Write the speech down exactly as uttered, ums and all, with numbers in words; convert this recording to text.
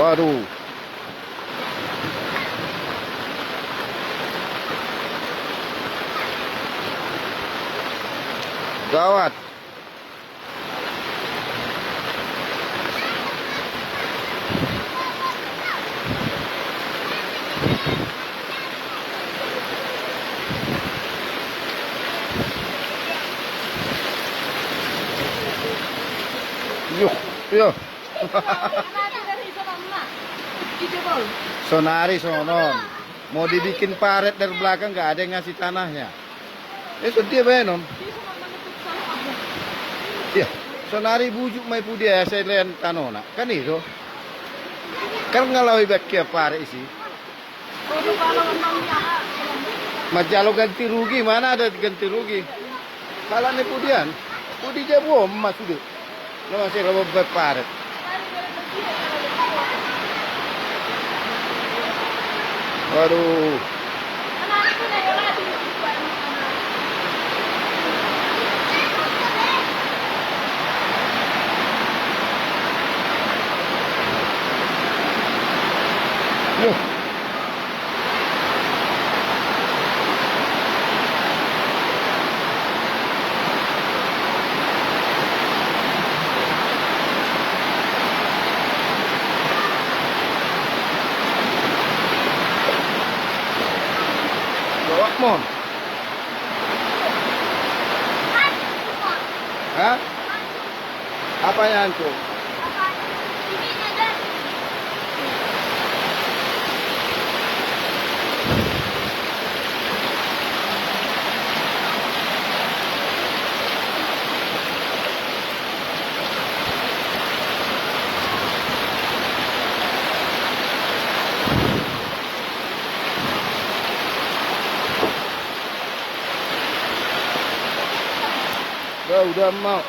Waduh. Gawat. Yuh, yuh. Sonari sonon. Mau dibikin paret dari belakang, nggak ada yang ngasih tanahnya. Eh, sedih bae non. Iya, sonari bujuk mai pudia saya len tanona. Kan itu. Kan ngalawi bakia paret isi. Majalo ganti rugi, mana ada ganti rugi? Kalau ne pudian, pudi jabu emas sudah. Lo masih rabo paret. Waduh. Yuh. Bawa mon. Hah? Apanya hancur? Dah, udah mau.